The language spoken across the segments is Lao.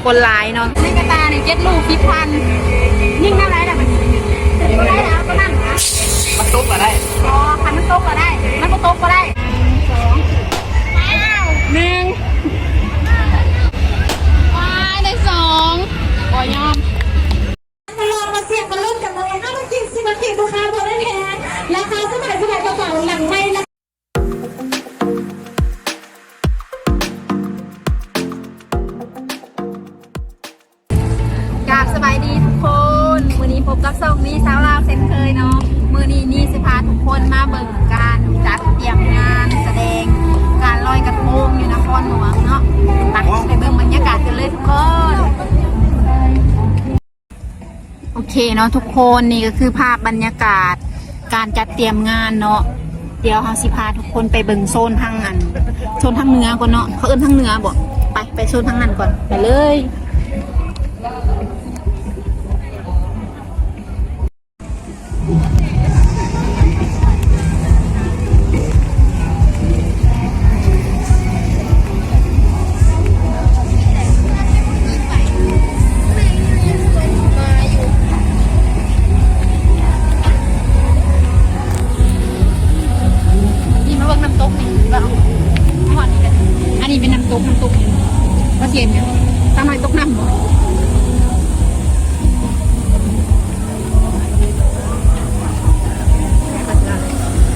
ຄົນຫຼາຍເນາະ. ໃນກະຕ່ານີ້ເຈັດລູກສິບພັນ. ຍິງເທົ່າໃດລະບັດນີ້? ຕົວໃດເອົາຕົວນັ້ນນະ. ມັນຕົກກໍໄດ້. ອໍ ຄັນມັນຕົກກໍໄດ້ ມັນບໍ່ຕົກບໍ່ໄດ້. ໜຶ່ງ ສອງ ໜຶ່ງ ວ້າຍ ໄດ້ສອງ ບໍ່ຍອມ. ມາລອງມາສ່ຽງມາລຸ້ນກັນເລີຍ ເຮົາມາກິນຊິມາກິນລູກຄ້າບໍ່ໄດ້ແພງ ລາຄາສະບາຍສະບາຍ ກະເປົາຫຼັງໄມ້. ກາບສະບາຍດີທຸກຄົນ ມື້ນີ້ພົບກັບຊ່ອງນີ້ ຊາວລາວເຊັ່ນເຄີຍເນາະ. ມື້ນີ້ນີ້ຊິພາທຸກຄົນມາເບິ່ງການຈັດກຽມງານສະແດງການລອຍກະໂທງຢູ່ນະຄອນຫຼວງເນາະ. ໄປ ໄປເບິ່ງບັນຍາກາດກັນເລີຍທຸກຄົນ. ໂອເຄເນາະທຸກຄົນ ນີ້ກໍຄືພາບບັນຍາກາດການຈັດຕຽມງານເນາະ. ດຽວເຮົາຊິພາທຸກຄົນໄປເບິ່ງໂຊນທາງອັນ ໂຊນທາງເໜືອກ່ອນເນາະ. ເຂົາເອີ້ນທາງເໜືອບໍ? ໄປ ໄປໂຊນທາງນັ້ນກ່ອນ ໄປເລີຍ. ນີ້ມາເບິ່ງນ້ຳຕົກນີ້ ວ່າເອົາຮອດນີ້ແຫຼະ. ອັນນີ້ເປັນນ້ຳຕົກ ນ້ຳຕົກຫຍັງ ວ່າຊິເຫັນຫຍັງ ສາວນ້ອຍຕົກນ້ຳບໍ? ໂ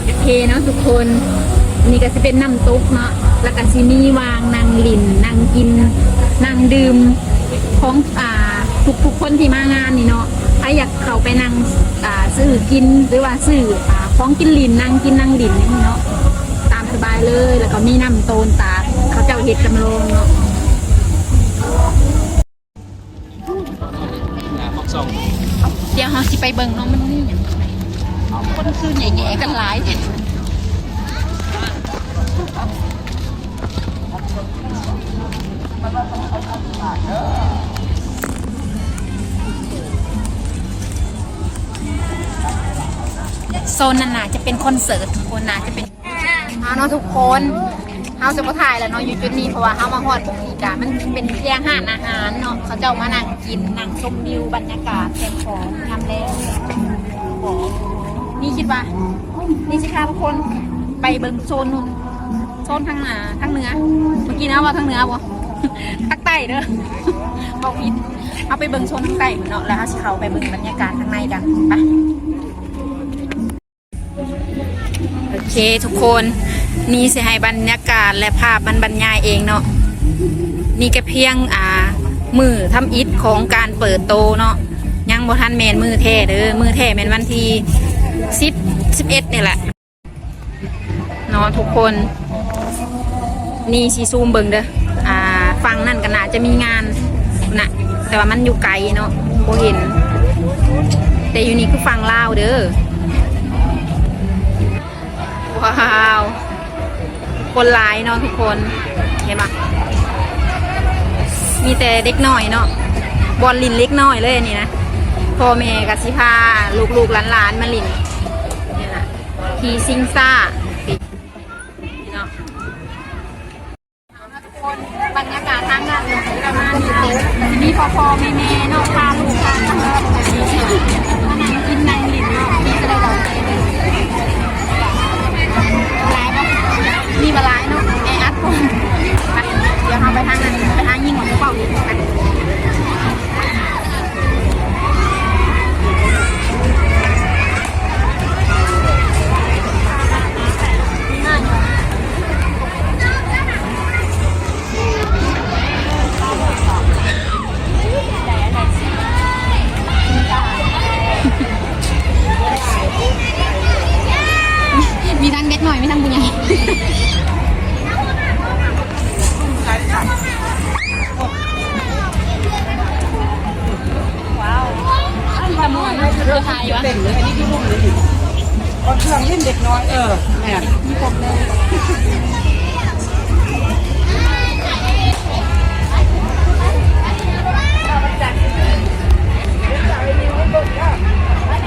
ອເຄເນາະທຸກຄົນ ນີ້ກໍຊິເປັນນ້ຳຕົກເນາະ ແລ້ວກໍຊິມີວາງນັ່ງຫຼິ້ນ ນັ່ງກິນ ນັ່ງດື່ມຂອງ ອ່າ ທຸກໆຄົນທີ່ມາງານນີ້ເນາະ. ໃຜຢາກເຂົ້າໄປນັ່ງ ອ່າ ຊື້ກິນ ຫຼືວ່າຊື້ ອ່າ ຂອງກິນຫຼິ້ນ ນັ່ງກິນນັ່ງຫຼິ້ນນີ້ເນາະ ຕາມສະບາຍເລີຍ. ແລ້ວກໍມີນ້ຳໂຕນຕາກ ເຂົາເຈົ້າເຮັດຈຳລອງເນາະ. ດຽວເຮົາຊິໄປເບິ່ງເນາະ ມັນມີຫຍັງ ຄົນຄືແຍ່ໆກັນຫຼາຍແທ້. ໂຊນນັ້ນໜ້າຈະເປັນຄອນເສີດ ທຸກຄົນ ໜ້າຈະເປັນ ເອົາເນາະທຸກຄົນ ເຮົາຈະບໍ່ຖ່າຍແລ້ວເນາະ ຢູ່ຈຸດນີ້ ເພາະວ່າເຮົາມາຮອດໝ່ອງນີ້ກະ ມັນເປັນພຽງຮ້ານອາຫານເນາະ ເຂົາເຈົ້າມານັ່ງກິນ ນັ່ງຊົມວິວບັນຍາກາດແຄມຂອງຍາມແລງ. ນີ້ຄິດວ່າ ນີ້ຊິພາທຸກຄົນໄປເບິ່ງໂຊນນັ້ນ ໂຊນທາງໜ້າ ທາງເໜືອ ເມື່ອກີ້ນະ ເວົ້າທາງເໜືອບໍ່? ທາງໃຕ້ເດີ ເວົ້າຜິດ. ເຮົາໄປເບິ່ງໂຊນທາງໃຕ້ພຸ້ນເນາະ ແລ້ວເຮົາຊິເຂົ້າໄປເບິ່ງບັນຍາກາດທາງໃນກັນ ໄປ. ໂອເຄທຸກຄົນ ນີ້ຊິໃຫ້ບັນຍາກາດ ແລະ ພາບມັນບັນຍາຍເອງເນາະ. ນີ້ກະພຽງ ອ່າ ມື້ທຳອິດຂອງການເປີດໂຕເນາະ ຍັງບໍ່ທັນແມ່ນມື້ແທ້ເດີ ມື້ແທ້ແມ່ນວັນທີສິບ ສິບເອັດນີ້ແຫຼະເນາະທຸກຄົນ. ນີ້ຊິຊູມເບິ່ງເດີ ອ່າ ຝັ່ງນັ້ນກໍໜ້າຈະມີງານນະ ແຕ່ວ່າມັນຢູ່ໄກເນາະ ບໍ່ເຫັນ ແຕ່ຢູ່ນີ້ຄືຝັ່ງລາວເດີ. ວ້າວ ຄົນຫຼາຍເນາະທຸກຄົນ ເຫັນບໍ່? ມີແຕ່ເດັກນ້ອຍເນາະ ບ່ອນຫຼິ້ນເດັກນ້ອຍເລີຍອັນນີ້ນະ. ພໍ່ແມ່ກໍຊິພາລູກໆຫຼານໆມາຫຼິ້ນ ນີ້ນະ ຂີ່ຊິງຊ້າ ເນາະ. ບັນຍາກາດທາງດ້ານຫຼັງປະມານນີ້ເລີຍ ມີພໍ່ໆແມ່ໆເນາະ ພາລູກພາເຕົ້າມານັ່ງກິນນັ່ງຫຼິ້ນເນາະ. ມີເທົ່າໃດດອກ ຫຼາຍບໍ່? ມີບໍ່ຫຼາຍເນາະ ແອອັດ. ໄປ ດຽວເຮົາໄປທາງນັ້ນ ໄປຫາຍິງຂອງເຂົາເຈົ້າອີກ. ມີທັງເດັກນ້ອຍ ມີທັງຜູ້ໃຫຍ່. ວ້າວ ຕຳຫຼວດນະ ເອີ ຖ່າຍຢູ່ຫວາ? ເຕັມເລີຍ ອັນນີ້ຄືລຸ້ນນີ້ ເຄື່ອງຫຼິ້ນເດັກນ້ອຍ ເອີ ແມ່ນ ມີຄົບເລີຍ.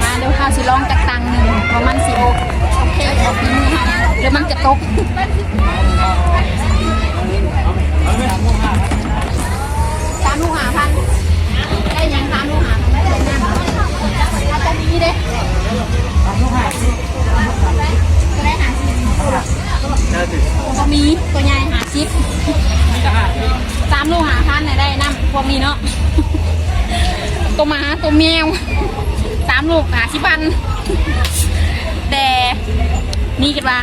ມາເດີ ເຮົາຊິລອງຈັກຕັງໜຶ່ງ ວ່າມັນຊິໂອ ໂອເຄບໍ່ ຝີມືເຮົາ ຫຼືມັນຈະຕົກ. ສາມລູກຫ້າ ສາມລູກຫ້າພັນ ໄດ້ນ້ຳພວກນີ້ເນາະ ໂຕໝາໂຕແມວ ສາມລູກຫ້າສິບພັນ ແຕ່ນີ້ຄິດວ່າ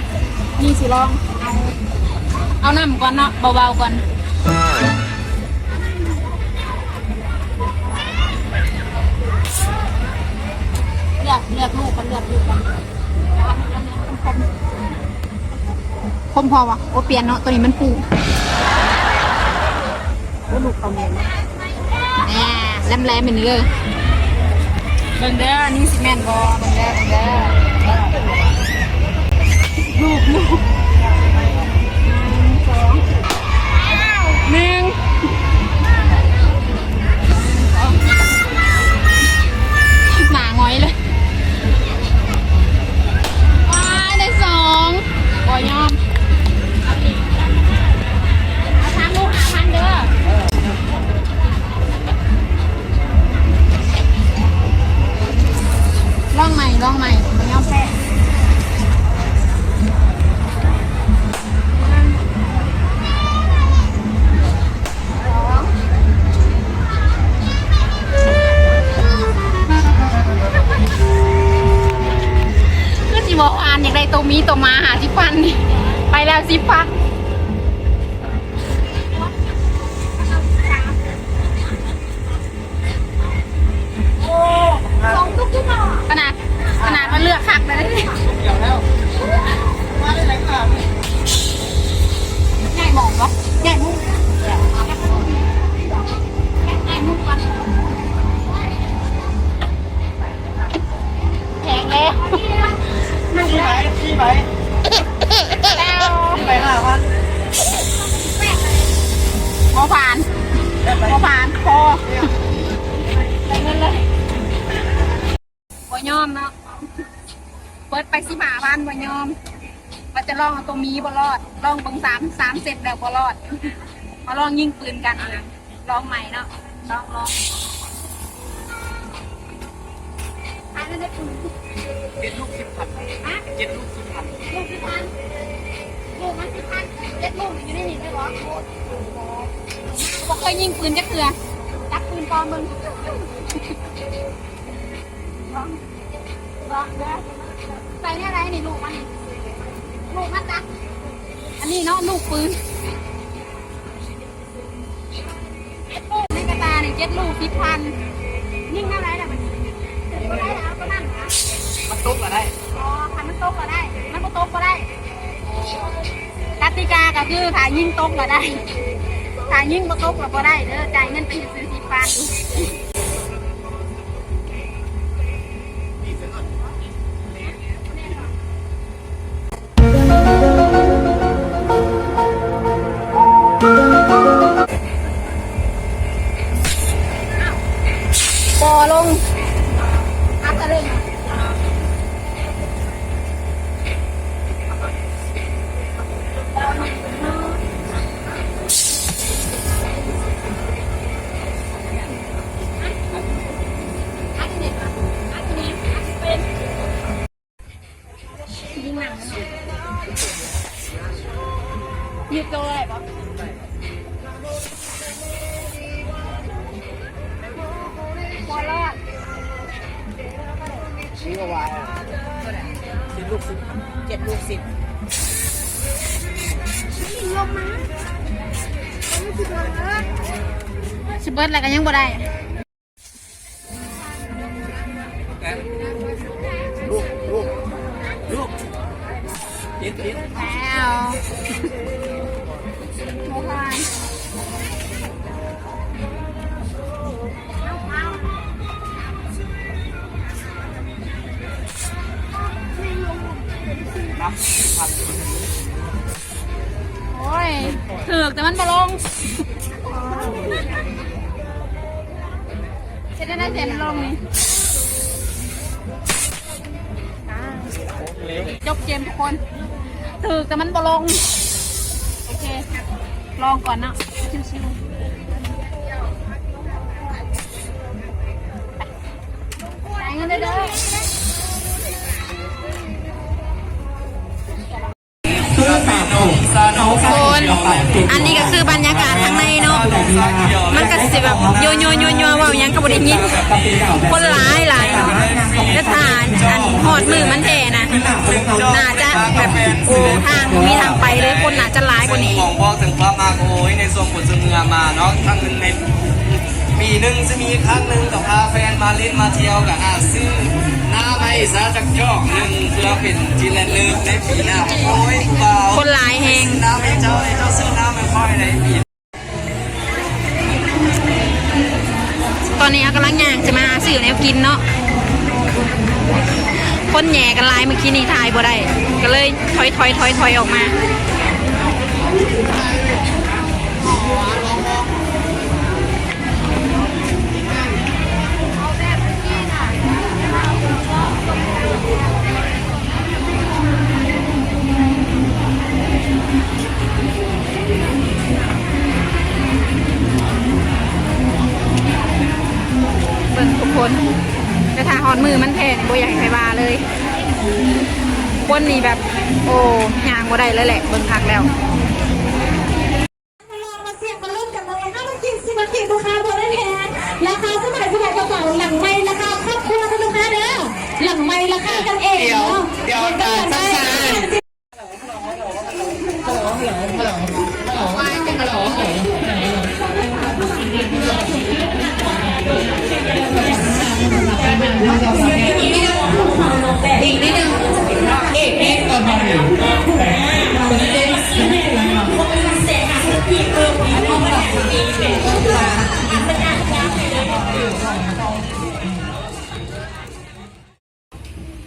ນີ້ຊິລອງເອົາ ເອົານ້ຳກ່ອນເນາະ ເບົາໆກ່ອນ ເລືອກ ເລືອກລູກກ່ອນ ເລືອກລູກກ່ອນ ຄົມພໍວະ ໂອ ປ່ຽນເນາະ ໂຕນີ້ມັນປູ ໂອ ລູກເຂົາແມ່ນ ແນ່ ແຫຼມໆ ແມ່ນເດີ ເບິ່ງເດີ ນີ້ຊິແມ່ນບໍ່ ເບິ່ງເດີ ເບິ່ງເດີ ລູກ ລູກ ໜຶ່ງ ສອງ ໜຶ່ງ ໜ້າຫງອຍເລີຍ ວ້າຍ ໄດ້ສອງ ບໍ່ຍອມ ເອົາສາມລູກຫ້າພັນເດີ ລອງໃໝ່ ລອງໃໝ່ ບໍ່ຍອມແພ້. ຄືຊິບໍ່ຜ່ານ ຢາກໄດ້ໂຕໝີໂຕໝາຫ້າສິບພັນນີ້ ໄປແລ້ວສິບພັນ ຂະໜາດ ຂະໜາດວ່າເລືອກຄັກແລ້ວເດ້ ຍ້າຍໝ່ອງເນາະ ຍ້າຍມຸມ ຍ້າຍມຸມກ່ອນ ແພງແລ້ວ ສີ່ໃບ ສີ່ໃບ ສີ່ໃບຫ້າພັນ ບໍ່ຜ່ານ ບໍ່ຜ່ານ ພໍ ໃສ່ເງິນເລີຍ ບໍ່ຍອມເນາະ ເບິດໄປສິບຫ້າພັນ ບໍ່ຍອມ ວ່າຈະລອງເອົາໂຕໝີບໍ່ລອດ ລອງເບິ່ງສາມ ສາມເຊັດແລ້ວບໍ່ລອດ ມາລອງຍິງປືນກັນ ລອງໃໝ່ເນາະ ລອງ ລອງ ຂາຍແລ້ວໄດ້ປືນ ເຈັດລູກສິບພັນ ຮະ ເຈັດລູກສິບພັນ ລູກສິບພັນ ລູກມັນສິບພັນ ເຈັດລູກຢູ່ໃນນີ້ເລີຍບໍ່? ບໍ່ເຄີຍຍິງປືນຈັກເທື່ອ ຈັບປືນປອມເບິ່ງ ລອງ ລອງເດີ ໃສ່ແນວໃດນີ້ລູກມັນນີ້ ລູກມັນຈັກ ອັນນີ້ເນາະ ລູກປືນ ເຈັດລູກໃນກະຕ່ານີ້ ເຈັດລູກສິບພັນ ຍິງແນວໃດລະບັດນີ້ ຖືກບໍ່ໄດ້ລະເອົາຕົວນັ້ນຫວາ ມັນຕົກລະໄດ້ ອໍ ຄັນມັນຕົກລະໄດ້ ມັນບໍ່ຕົກບໍ່ໄດ້ ກະຕິກາກະຄື ຖ້າຍິງຕົກລະໄດ້ ຖ້າຍິງບໍ່ຕົກລະບໍ່ໄດ້ເດີ ຈ່າຍເງິນໄປຊື່ໆ ສິບພັນ. ບໍ່ລົງ ອັດຕະເລນ ອັດຕະເລນ ອັດຕະເລນ ອັດຕະເລນ. ຍິງໜັງມັນເນາະ ຍືດໂຕໄດ້ບໍ່? ບໍ່ລອດ ນີ້ກໍວ່າ ເຈັດລູກສິບ ເຈັດລູກສິບ ຊິເບິດແລ້ວກໍຍັງບໍ່ໄດ້. ລູກ ລູກ ລູກ ຕິດ ຕິດ ແລ້ວ ນັບ ນັບ ໂອ້ຍ ຖືກແຕ່ມັນບໍ່ລົງ ເຮັດໄດ້ແຕ່ມັນລົງນີ້ ຈົບເກມທຸກຄົນ ຖືກແຕ່ມັນບໍ່ລົງ ໂອເຄ ລອງກ່ອນເນາະ ຊິວໆ ໄປ ຈ່າຍເງິນເດີ. ທຸກຄົນ ອັນນີ້ກໍຄືບັນຍາກາດທາງໃນເນາະ ມັນກໍຊິແບບຍົວໆໆໆ ເວົ້າຫຍັງກໍບໍ່ໄດ້ຍິນ ຄົນຫຼາຍໆ ແຕ່ຖ້າອັນຮອດມື້ມັນແທ້ນະ ໜ້າຈະແບບ ໂອ້ ທາງ ບໍ່ມີທາງໄປເລີຍ ຄົນໜ້າຈະຫຼາຍກວ່ານີ້. ບົ່ງບອກເຖິງຄວາມຮັກ ໂອ້ຍ ໃນຊ່ວງຄົນຊິເມືອມາເນາະ ຄັ້ງໜຶ່ງໃນປີໜຶ່ງຊິມີຄັ້ງໜຶ່ງ ກໍພາແຟນມາຫຼິ້ນມາທ່ຽວ ກໍອາດຊື້ນ້ຳໃຫ້ຊະຈັກຈອກໜຶ່ງ ເພື່ອເປັນທີ່ລະລຶກໃນປີໜ້າ. ໂອ້ຍ ຜູ້ບ່າວ ຄົນຫຼາຍແຮງ ຊື້ນ້ຳໃຫ້ເຈົ້າ ໃຫ້ເຈົ້າຊື້ນ້ຳໃຫ້ຂ້ອຍໃນປີ ຕອນນີ້ເຮົາກຳລັງຍ່າງຈະມາຫາຊື້ແນວກິນເນາະ ຄົນແຫຍ່ກັນຫຼາຍ ມື້ກີ້ນີ້ຖ່າຍບໍ່ໄດ້ ກໍເລີຍຖອຍໆໆອອກມາ. ເບິ່ງທຸກຄົນ ແຕ່ຖ້າຮອດມື້ມັນແທ້ນີ້ ບໍ່ຢາກໃຫ້ໃຜວ່າເລີຍ ຄົນນີ້ແບບ ໂອ້ ຍ່າງບໍ່ໄດ້ເລີຍແຫຼະ ເບິ່ງຄັກແລ້ວ. ມາລອງມາສ່ຽງມາລຸ້ນກັນເລີຍ ຫ້າພັນກີບ ສິບພັນກີບ ລູກຄ້າບໍ່ໄດ້ແພງ ລາຄາສະບາຍໆ ກະເປົາຫຼັງໄມ ລາຄາຄອບຄົວເດີລູກຄ້າເດີ ຫຼັງໄມລາຄາກັນເອງເນາະ ດຽວ ດຽວ ເບິ່ງກັນໄດ້.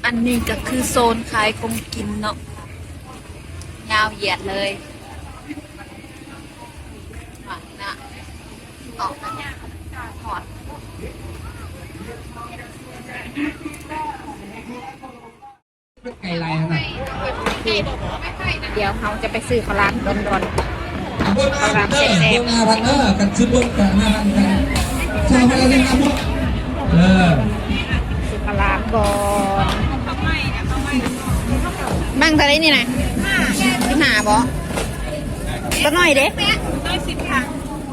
ອັນນີ້ກໍຄືໂຊນຂາຍຂອງກິນເນາະ ຍາວຢຽດເລີຍ ຫວັງນະ ອອກມາຮອດ ໄກຫຼາຍຫັ້ນນະ. ດຽວເຮົາຈະໄປຊື້ເຂົ້າຫຼາມກ່ອນ ເບິ່ງເດີ ເບິ່ງຫ້າພັນເດີ ຄັນຊິເບິ່ງກະຫ້າພັນກັນ ຊາວພັນລະໜຶ່ງອັນເນາະ ເອີ ຊື້ເຂົ້າຫຼາມກ່ອນ. ບັ້ງເທົ່າໃດນີ້ນະ? ສິບຫ້າບໍ? ຕົວນ້ອຍເດ? ນ້ອຍສິບພັນ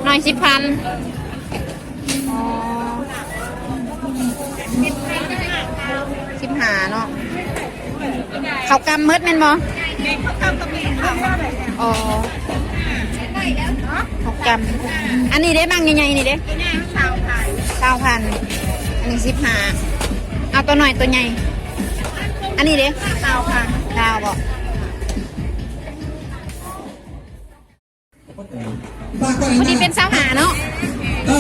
ນ້ອຍສິບພັນ. ອໍ ສິບຫ້າເນາະ ເຂົ້າກ່ຳໝົດແມ່ນບໍ່? ແມ່ນ ເຂົ້າກ່ຳກໍມີເຂົ້າ ອໍ ເຂົ້າກ່ຳ. ອັນນີ້ເດ ບັ້ງໃຫຍ່ໆນີ້ເດ? ໂຕໃຫຍ່ມັນຊາວພັນ ຊາວພັນ ອັນນີ້ສິບຫ້າ. ເອົາຕົວນ້ອຍຕົວໃຫຍ່ ອັນນີ້ເດ? ຊາວພັນ ຊາວບໍ? ພໍດີເປັນຊາວຫ້າເນາະ ເອີ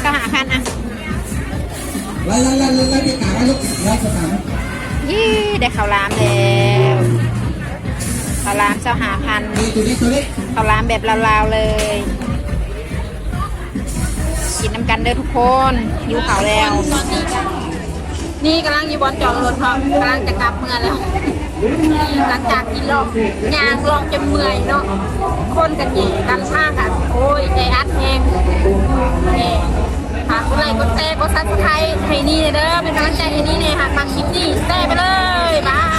ຊາວຫ້າພັນອະ ໄລ່ໆໆໆ ໄປກາງໄວ້ລູກ ໄລ່ໄປກາງ. ເຢ້ ໄດ້ເຂົ້າຫຼາມແລ້ວ ເຂົ້າຫຼາມຊາວຫ້າພັນ ນີ້ ຕົວນີ້ ຕົວນີ້ ເຂົ້າຫຼາມແບບລາວໆເລີຍ. ກິນນຳກັນເດີທຸກຄົນ ຫິວເຂົ້າແລ້ວ. ນີ້ກຳລັງຢູ່ບ່ອນຈອດລົດເນາະ ກຳລັງຈະກັບເມືອແລ້ວ ຫຼັງຈາກທີ່ເລາະ ຍ່າງເລາະຈົນເມື່ອຍເນາະ ຄົນກະແຫຍ່ກັນ ທາງກະ ໂອ້ຍ ແອອັດແຮງ. ນີ້ ຝາກກົດໄລ້ ກົດແຊ ກົດຊັບສະໄຄຣບ໌ໃຫ້ນີ້ແດ່ເດີ ເປັນກຳລັງໃຈໃຫ້ນີ້ແດ່. ຫາກມັກຄລິບນີ້ ແຊໄປເລີຍ ບາຍ.